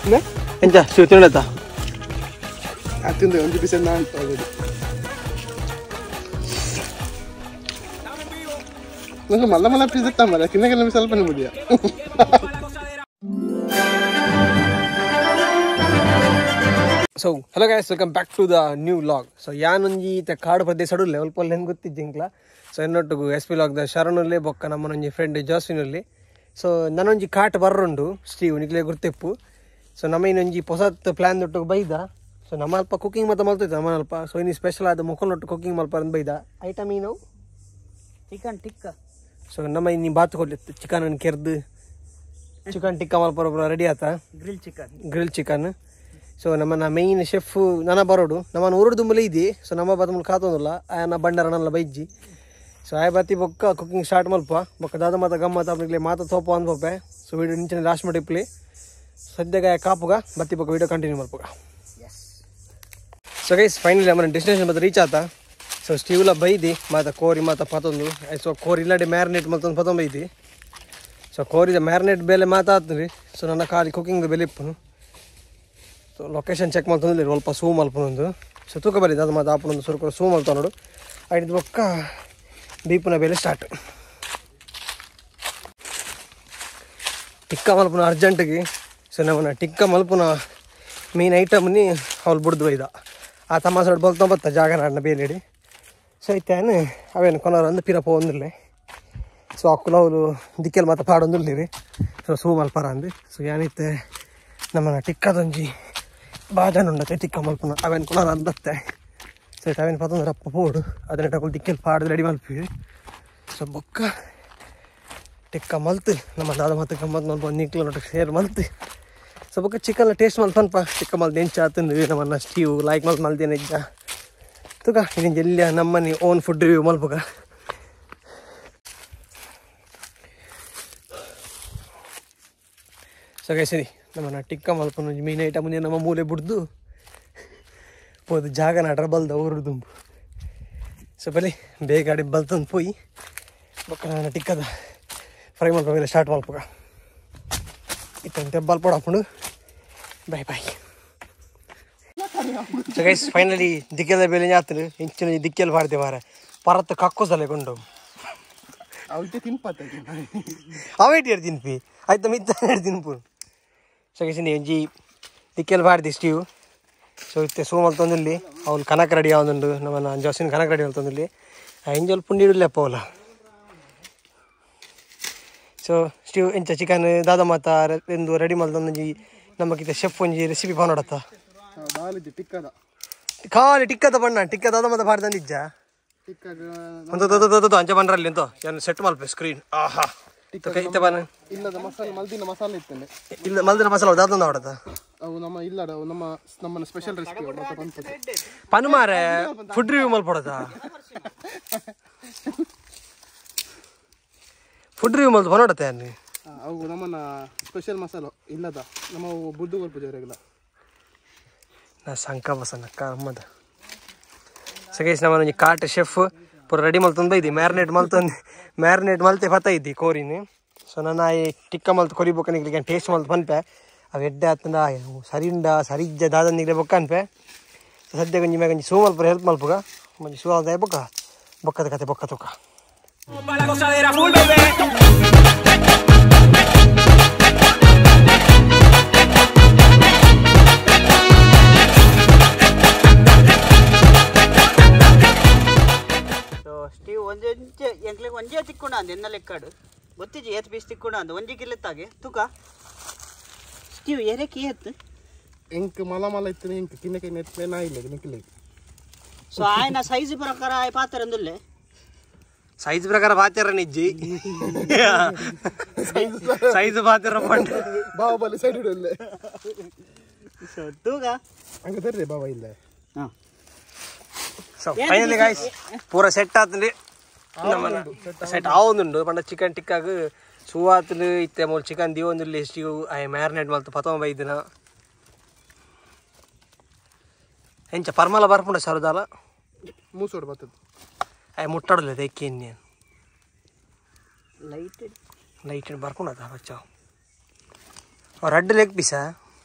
ಎಂಚ ಶಿವ ತಿನ್ನತ ಅತ್ತಿಂದ ಒಂದು ಪೀಸ್ ನಾನು ಆಲ್ರೆಡಿ ನಂಗೆ ಮಲ್ಲ ಮಲ್ಲ ಪೀಸ್ ಇತ್ತ ಮರ ತಿನ್ನಕ್ಕೆ ಸ್ವಲ್ಪ ಮುಡಿಯ. So hello guys, welcome back to the new vlog. So ಯಾನೊಂಜಿ ಇತ್ತೆ ಕಾಡು ಪ್ರದೇಶ ಲೆವೆಲ್ ಪೋಲ್ ಏನು ಗೊತ್ತಿಜ್ಜಿಂಕ್ಲ. ಸೊ ಎನ್ನೊಟ್ಟಿಗೂ ಎಸ್ ಪಿ ಲಾಗ್ದ ಶರಣುಲ್ಲೆ ಬೊಕ್ಕ ನಮ್ಮನೊಂಜಿ ಫ್ರೆಂಡ್ ಜೋಸ್ವಿನಲ್ಲಿ. ಸೊ ನನ್ನೊಂಜಿ ಕಾಟ್ ಬರ್ರುಂಡು ಸ್ಟೀವ್ ನಿಕ್ಲೆ ಗುರ್ತೆಪ್ಪು. ಸೊ ನಮ್ಮ ಇನ್ನೊಂಜಿ ಪೊಸತ್ ಪ್ಲ್ಯಾನ್ ದೊಟ್ಟಿಗೆ ಬೈದ. ಸೊ ನಮ್ಮ ಅಲ್ಪ ಕುಕ್ಕಿಂಗ್ ಮತ್ತೆ ಮಲ್ತೈತೆ ನಮ್ಮ ಅಲ್ಪ. ಸೊ ಇನ್ನು ಸ್ಪೆಷಲ್ ಆದ ಮುಖನೊಟ್ಟು ಕುಕ್ಕಿಂಗ್ ಮಲ್ಪರಂದು ಬೈದ ಐಟಮ್ ಏನು ಚಿಕನ್ ಟಿಕ್ಕ. ಸೊ ನಮ್ಮ ಇನ್ನು ಬಾತು ಕೊಡ್ಲಿತ್ತು ಚಿಕನ್ ಕೆರ್ದು ಚಿಕನ್ ಟಿಕ್ಕ ಮಲ್ಪರ ರೆಡಿ ಆತ ಗ್ರಿಲ್ ಚಿಕನ್ ಗ್ರಿಲ್ ಚಿಕನ್. ಸೊ ನಮ್ಮನ್ನ ಮೇಯ್ನ್ ಶೆಫ್ ನನ್ನ ಬರೋಡು ನಮ್ಮನ್ನ ಊರುಡು ದುಂಬಲೆ ಇದೆ. ಸೊ ನಮ್ಮ ಬಾತ್ ಮುಲ್ ಕಾತೊಂದಿಲ್ಲ ಆಯನ ಬಂಡಾರನಲ್ಲ ಬೈಜ್ಜಿ. ಸೊ ಆಯ್ ಬಾತಿ ಬೊಕ್ಕ ಕುಕ್ಕಿಂಗ್ ಸ್ಟಾರ್ಟ್ ಮಲ್ಪ ಬೊಕ್ಕ ದಾದ ಮಾತ ಗಮ್ಮತ್ತ ಅಪ್ನಿಗ್ಲೆ ಮಾತ ತೋಪ ಅಂದ್ಪೋಪೆ. ಸೊ ವೀಡಿಯೋ ನಿಂಚಿನ ಲಾಸ್ಟ್ ಮಟ್ಟಿಪ್ಲಿ ಸದ್ಯಗ ಕಾಪುಗ ಬತ್ತಿ ಬೊಕ್ಕ ವೀಡಿಯೋ ಕಂಟಿನ್ಯೂ ಮಲ್ಪುಗ. ಸೊ ಗೈಸ್ ಫೈನಲಿ ನಮ್ಮನ್ನ ಡೆಸ್ಟಿನೇಷನ್ ಮತ್ತೆ ರೀಚ್ ಆತ. ಸೊ ಸ್ಟೀವ್ಲ ಬೈದಿ ಮಾತ ಕೋರಿ ಮಾತ ಪತೊಂದು. ಸೊ ಕೋರಿ ಇಲ್ಲಾಡಿ ಮ್ಯಾರಿನೇಟ್ ಮಲ್ತೊಂದು ಪತೊಂದು ಬೈದಿ. ಸೊ ಕೋರಿದ ಮ್ಯಾರಿನೇಟ್ ಬೆಲೆ ಮಾತಾತ್ರಿ. ಸೊ ನನ್ನ ಖಾಲಿ ಕುಕ್ಕಿಂಗ್ ಬೆಲೆ ಇಪ್ಪನು. ಸೊ ಲೊಕೇಶನ್ ಚೆಕ್ ಮಲ್ತೊಂದು ಸ್ವಲ್ಪ ಸೂ ಮಲ್ಪನೊಂದು. ಸೊ ತೂಕ ಬರೀ ಅದು ಮಾತು ಆಪನೊಂದು ಸುರುಕು ಸೂ ಮಲ್ತ ನೋಡು. ಐದು ಬೊಕ್ಕ ಬೀಪುನ ಬೆಲೆ ಸ್ಟಾರ್ಟ್ ಟಿಕ್ಕ ಮಲ್ಪುನ ಅರ್ಜೆಂಟಿಗೆ. ಸೊ ನಮ್ಮನ್ನ ಟಿಕ್ಕ ಮಲ್ಪುನ ಮೇನ್ ಐಟಮ್ನಿ ಅವ್ಳು ಬುಡ್ದು ಒಯ್ದ ಆ ತಮಾಸೋಡು ಬಲ್ತೊಂಬತ್ತ ಜಾಗ ನಾಡಿನ ಬೇಲೆಡಿ. ಸೊ ಇತ್ತೇನು ಅವೇನು ಕೊನೋರು ಅಂದು ಪಿರಪ ಒಂದಿರ್ಲೆ. ಸೊ ಅಕ್ಕುಲ ಅವಳು ದಿಕ್ಕೆಲ್ ಮಾತ್ರ ಪಾಡೊಂದಿರ್ಲಿರಿ. ಸೊ ಸೂ ಮಲ್ಪರ ಅಂದು. ಸೊ ಏನಿತ್ತೆ ನಮ್ಮನ್ನ ಟಿಕ್ಕದೊಂಜಿ ಬಾಜಾನ ಉಂಡತ್ತೆ ಟಿಕ್ಕ ಮಲ್ಪುನ ಅವೇನು ಕೊನೋರು ಅಂದತ್ತೆ. ಸೊ ಅವೇನು ಪತ್ತೊಂದ್ರೆ ಅಪ್ಪ ಪೋಡು ಅದನ್ನ ದಿಕ್ಕೆಲ್ ಪಾಡ್ದು ರೆಡಿ ಮಲ್ಪಿ. ಸೊ ಬೊಕ್ಕ ಟಿಕ್ಕ ಮಲ್ತು ನಮ್ಮ ದಾದ ಮತ್ತು ಗಮ್ಮತ್ತು ಮಲ್ಪ ನಿಕ್ಲು ನೋಟ ಸೇರ್ ಮಲ್ತು. ಸೊ ಬೊಕ್ಕ ಚಿಕನ್ ಟೇಸ್ಟ್ ಮಲ್ಪನ್ಪ ಟಿಕ್ಕ ಮಲ್ದು ಎಂಚ ಆತಂದು ನಮ್ಮನ್ನ ಸ್ಟೀವ್ ಲೈಕ್ ಮಲ್ತು ಮಲ್ದೇನೆ ಇದ್ದ ತುಕ ಇದನ್ನ ಎಲ್ಲಿ ನಮ್ಮನೆ own food review ಮಲ್ಪುಗ. So guys ಸರಿ ನಮ್ಮನ್ನ ಟಿಕ್ಕ ಮಲ್ಪನ ಮೀನು ಐಟಮ್ ನಮ್ಮ ಮೂಲೆ ಬಿಡ್ದು ಪೋದು ಜಾಗ ನಾಟ್ರ ಬಲ್ದ ಊರು ದುಂಬು. ಸೊ ಬಲಿ ಬೇಗ ಅಡಿ ಬಲ್ತಂದು ಪೋಯಿ ಬೊಕ್ಕ ನನ್ನ ಟಿಕ್ಕದ ಫ್ರೈ ಮಲ್ಪ ಮೇಲೆ ಸ್ಟಾರ್ಟ್ ಮಲ್ಪುಗ. ಇತ್ತಂತೆ ಬಲ್ಪೋಡು ಹಾಕೊಂಡು ಬಾಯ್ ಬಾಯ್. ಸೊ ಗೈಸ್ ಫೈನಲಿ ದಿಕ್ಕೆದ ಬೆಲೆ ಜಾತ್ರೆ ಇಂಚಿನ ದಿಕ್ಕೆಲ್ ಬಾರ್ದೆ ಮಾರ ಪರತ್ತು ಕಕ್ಕೋಸಲೆ ಕೊಂಡು ಅವೇಟಿ ತಿನ್ಪಿ ಆಯ್ತು ಮಿತ್ತ ತಿನ್ಪು. ಸೊ ಗೈಸ್ ಒಂಜಿ ದಿಕ್ಕೆಲ್ ಬಾರ್ದಿ ಸ್ಟೀವ್. ಸೊ ಇತ್ತೆ ಸೂ ಮಲ್ತೊಂದಿಲ್ಲಿ ಅವ್ನು ಕನಕ ರೆಡಿ ಆವೊಂದುಂಡು ನಮ್ಮನ್ನ ಜೋಸಿನ ಕನಕ ರೆಡಿ ಮಲ್ತೊಂದಿಲ್ಲಿ ಎಂಜಲ್ ಪುಂಡಿ ಇಡ್ಲೆಪ್ಪ ಅವಲ. ಸೊ ಸ್ಟೀವ್ ಎಂಚ ಚಿಕನ್ ದಾದ ಮಾತ ಎಂದು ರೆಡಿ ಮಲ್ತೊಂದೊಂಜಿ ನಮಗಿತ್ತ ಶೆಫ್ ಒಂಜಿ ರೆಸಿಪಿ ಪಾನೋಡತ್ತ ಖಾಲಿ ಟಿಕ್ಕದ ಬಣ್ಣ ಟಿಕ್ಕ ದಾದ ಮಾತ ಬಾರ್ದಂದಿಜ್ಜ ಒಂದು ಅಂಚ ಬಂದ್ರಲ್ಲಿ ಅಂತ ಸೆಟ್ ಮಲ್ಪೆ ಸ್ಕ್ರೀನ್. ಆಹಾ ಇತ್ತೆ ಬನ್ನ ಇಲ್ಲದ ಮಸಾಲೆ ಮಲ್ದಿನ ಮಸಾಲೆ ಇತ್ತಂಡೆ ಇಲ್ಲ ಮಲ್ದಿನ ಮಸಾಲೆ ದಾದಂದ ಹೊಡತ ಅವು ನಮ್ಮ ಇಲ್ಲಡ ನಮ್ಮ ನಮ್ಮ ಸ್ಪೆಷಲ್ ರೆಸಿಪಿ ಪನು ಮಾರೆ ಫುಡ್ ರಿವ್ಯೂ ಮಲ್ಪಡದ ಫುಡ್ ರಿವ್ಯೂ ಮಲ್ದು ಬನ್ನೋಡತ್ತೆ ಅನ್ನಿ ಅವು ನಮ್ಮನ್ನ ಸ್ಪೆಷಲ್ ಮಸಾಲೆ ಇಲ್ಲದ ನಮ್ಮ ಬುಡ್ದು ಕೊಲ್ಪ ಜೋರಾಗಿಲ್ಲ ನಾ ಸಂಕ ಬಸನ ಕಮ್ಮದ. ಸೊ ಗೈಸ್ ನಮ್ಮ ಒಂಜಿ ಕಾಟ್ ಶೆಫ್ ಪೂರ ರೆಡಿ ಮಲ್ತೊಂದು ಬೈದಿ ಮ್ಯಾರಿನೇಟ್ ಮಲ್ತೊಂದು ಮ್ಯಾರಿನೇಟ್ ಮಲ್ತೆ ಪತ್ತ ಇದ್ದಿ ಕೋರಿನಿ. ಸೊ ನನ್ನ ಈ ಟಿಕ್ಕ ಮಲ್ತು ಕೊರಿ ಬೊಕ್ಕ ನಿಗ್ಲಿಕ್ಕೆ ಟೇಸ್ಟ್ ಮಲ್ತು ಪನ್ಪೆ ಅವು ಎಡ್ಡೆ ಆತಂದ ಸರಿ ಉಂಡ ಸರಿ ಇಜ್ಜ ದಾದ ನಿಗ್ಲೆ ಬೊಕ್ಕ ಅನ್ಪೆ. ಸೊ ಸದ್ಯ ಒಂಜಿ ಮ್ಯಾಗ ಒಂಜಿ ಸೂ ಮಲ್ಪುರ ಹೆಲ್ಪ್ ಮಲ್ಪುಗ ಒಂಜಿ ಸೂ ಆದ ಬೊಕ್ಕ ಬೊಕ್ಕದ ಕತೆ ಬೊಕ್ಕ ತುಕ. ಸ್ಟೀವ್ ಒಂಜೆ ಎಂಕ್ಲೆಗ್ ಒಂಜೇ ತಿಕ್ಕೊಂಡ ಅಂದ ಎನ್ನ ಲೆಕ್ಕಾಡು ಗೊತ್ತಿಜ್ಜಿ ಏತ್ ಪೀಸ್ ತಿಕ್ಕೊಂಡ ಅಂದ ಒಂಜಿ ಕಿಲೆತ್ತಾಗೆ ತುಕ ಸ್ಟೀವ್ ಏರಕ್ಕೆ ಏತ್ ಎಂಕ್ ಮಲ ಮಲ ಇತ್ತು ಎಂಕ್ ಕಿನ್ನಕ್ಕೆ ನೆತ್ಲೆ ನಾ ಇಲ್ಲ ನಿಕ್ಲೆ. ಸೊ ಆಯ್ನ ಸೈಜ್ ಪ್ರಕಾರ ಆಯ್ ಪಾತ್ರ ಅಂದುಲ್ಲೆ ಸೈಜ್ ಪ್ರಕಾರ ಪಾತ್ರ ನಿಜ್ಜಿ ಸೈಜ್ ಪಾತ್ರ ಪಂಡ ಬಾಹುಬಲಿ ಸೈಡ್ ಇಡಲ್ಲ. ಸೊ ತೂಕ ಹಂಗ ತರ್ರಿ ಬಾಬಾ ಇಲ್ಲ. ಹಾ ಸೊ ಫೈನಲಿ ಗೈಸ್ ಪೂರ ಸೆಟ್ ಆತಂದ್ರೆ ನಮ್ಮನ್ನ ಸೆಟ್ ಆವೊಂದುಂಡು ಪಂಡ ಚಿಕನ್ ಟಿಕ್ಕಾಗ ಸೂ ಆತಂದು ಇತ್ತೆ ಮೂಲು ಚಿಕನ್ ದೀವೊಂದುಲ್ಲೆ ಸ್ಟೀವ್ ಆಯ್ ಮ್ಯಾರಿನೇಟ್ ಮಲ್ತು ಪತೊಂಬ ಬೈದಿನ ಎಂಚ ಪರ್ಮಲ ಬರ್ಪುಂಡ ಸರದಾಲ ಮೂಸೋಡು ಬರ್ತದೆ ಆಯ್ ಮುಟ್ಟಾಡಲೆ ತೆಕ್ಕೇನು ಲೈಟ್ ಲೈಟ್ ಬರ್ಪುಂಡ ಬಚ್ಚ ರಡ್ಡ್ ಲೆಗ್ ಪೀಸಾ?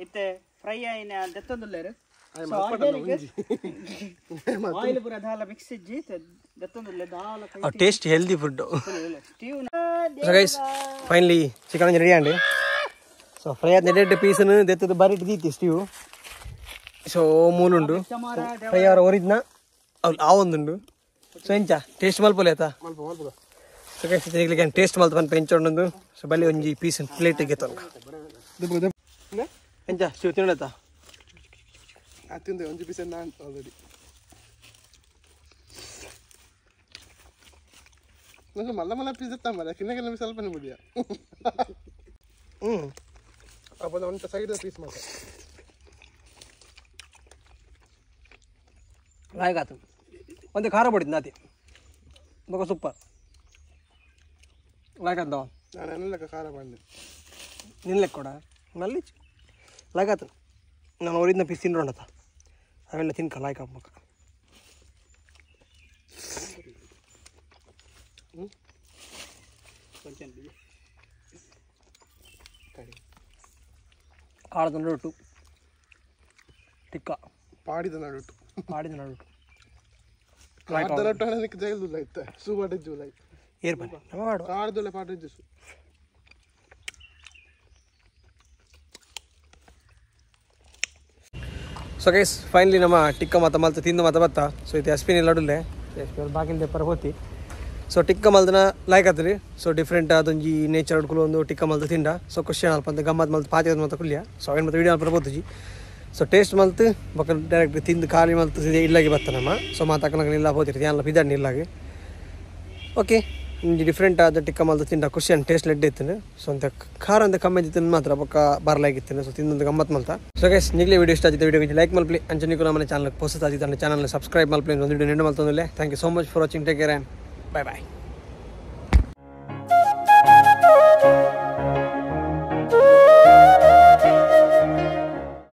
ಇತ್ತೆ ಫ್ರೈ ಆಯಿನ ದೆತ್ತೊಂದುಲ್ಲೆರ್ ಸೊ ಆಯಿಲ್ ಪೂರ ದಾಲ ಮಿಕ್ಸ್ ಇಜ್ಜಿ ದೆತ್ತೊಂದುಲ್ಲೆ ದಾಲ ಆ taste healthy food stew so guys finally chicken ready and so fry ಆದ ನೆಡೆಡ್ ಪೀಸ್ ನು ದೆತ್ತದ ಬರಿಟ್ ದೀತಿ ಸ್ಟೀವ್ ಸೊ ಮೂಲುಂಡು ಫ್ರೈ ಆರ ಒರಿದ್ನ ಅವ್ಲು ಆವೊಂದುಂಡು ಸೊ ಎಂಚ ಟೇಸ್ಟ್ ಮಲ್ಪೊಲೆ ಆತ ಮಲ್ಪ ಮಲ್ಪ ಸೊ ಗೈಸ್ ಇತ್ತೆ ಟೇಸ್ಟ್ ಮಲ್ತ ಪನ್ಪ ಎಂಚೊಂಡು ಸೊ ಬಲಿ ಒಂಜಿ ಪೀಸ್ ಪ್ಲೇಟ್ ಗೆತ್ತೊನ್ಕ ಎಂಚ ಸ್ಟೀವ್ ತಿನ್ನಡತ ತಿಂದೆ ಒಂಜಿ ಪೀಸ್ ನಾನು ಆಲ್ರೆಡಿ ನಂಗೆ ಮಲ್ಲ ಮಲ್ಲ ಪೀಸ್ ಎತ್ತ ಕಿನ್ನ ಕಿನ್ನ ಸ್ವಲ್ಪ ಮುಡಿಯ ಅಪ್ಪ ಒಂದು ಸೈಡ್ ಪೀಸ್ ಮಾತ್ರ ಲಾಯಕ್ ಒಂದು ಖಾರ ಪಡಿದ್ದು ನಾತಿ ಬೊಕ ಸೂಪರ್ ಲಾಯಕ್ ಅಂತ ನಾನು ಎನ್ನಲೆಕ್ಕ ಖಾರ ಬಂದೆ ನಿನ್ಲೆಕ್ಕ ಕೊಡ ಮಲ್ಲಿ ಲಾಯಕ್ ನಾನು ಅವರಿಂದ ಪೀಸ್ ತಿಂದ್ಕೊಂಡತ ಅವೆಲ್ಲ ತಿನ್ಕ ಲಾಯಕ್ ಹಾಕ್ಬೇಕ ಕಾಳದ ನಡುಟು ಟಿಕ್ಕ ಪಾಡಿದ ನಡುಟು ಪಾಡಿದ ನಡುಟು ಕಾಡ್ದ ನಡುಟು ಹಣಕ್ಕೆ ಜೈಲು ಇತ್ತೆ ಸೂಬಾಟ ಜುಲೈ ಏರ್ ಬನ್ನಿ ನಮ್ಮ ಮಾಡು ಕಾಡ್ದೊಳೆ ಪಾಡ juice so guys finally ನಮ್ಮ ಟಿಕ್ಕ ಮಾತ ಮಲ್ತ ತಿಂದು ಮಾತ ಬತ್ತ ಸೊ ಇದು ಎಸ್ ಪಿನ ಲಡುಲೆ ಎಸ್ ಪಿ ಬಾಕಿಲ್ ಪರ ಹೋತಿ ಸೊ ಟಿಕ್ಕ ಮಲ್ದನ ಲೈಕ್ ಆತ್ರಿ ಸೊ ಡಿಫ್ರೆಂಟ್ ಅದೊಂಜಿ ನೇಚರ್ ಒಂದು ಟಿಕ್ಕ ಮಲ್ತ ತಿಂಡ ಸೊ ಖುಷಿ ಅಲ್ಪ ಅಂತ ಗಮ್ಮತ್ ಮಲ್ತ ಪಾತಿ ಮಲ್ತ ಕುಲ್ಯ ಸೊ ಅವೇನು ಮತ್ತೆ ವೀಡಿಯೋ ಅಲ್ಪ ಬೋತುಜಿ ಸೊ ಟೇಸ್ಟ್ ಮಲ್ತು ಬೊಕ ಡೈರೆಕ್ಟ್ ತಿಂದು ಖಾಲಿ ಮಲ್ತು ಇಲ್ಲಾಗಿ ಬತ್ತ ನಮ್ಮ ಸೊ ಮಾತಾಕನಕ ಇಲ್ಲ ಹೋತಿರ್ತಿ ಅಲ್ಲ ಪಿದಾಡ್ನಿ ಇಲ್ಲಾಗಿ ಓಕೆ ಒಂಜಿ ಡಿಫ್ರೆಂಟ್ ಆದ ಟಿಕ್ಕ ಮಲ್ತ ತಿಂಡ ಖುಷಿ ಅಂಡ್ ಟೇಸ್ಟ್ ಲೆಡ್ ಇತ್ತಿನ. ಸೊ ಅಂತ ಖಾರ ಅಂತ ಕಮ್ಮಿ ತಿಂದು ಮಾತ್ರ ಬೊಕ್ಕ ಬರ್ಲಾಗಿತ್ತಿನ. ಸೊ ತಿಂದು ಗಮ್ಮತ್ ಮಲ್ತ. ಸೊ ಗೈಸ್ ನಿಗ್ಲೇ ವಿಡಿಯೋ ಇಷ್ಟ ಆಗಿದ್ದ ವಿಡಿಯೋ ಲೈಕ್ ಮಲ್ಪಲಿ ಅಂಚ ನಿಕುಲು ನಮ್ಮ ಚಾನಲ್ ಪೊಸತಾದಿತ್ತ ಚಾನಲ್ ಸಬ್ಸ್ಕ್ರೈಬ್ ಮಲ್ಪಲಿ. ಒಂದು video ನೆಂಡು ಮಲ್ತೊಂದುಲ್ಲೆ. Thank you so much for watching. Take care and bye bye.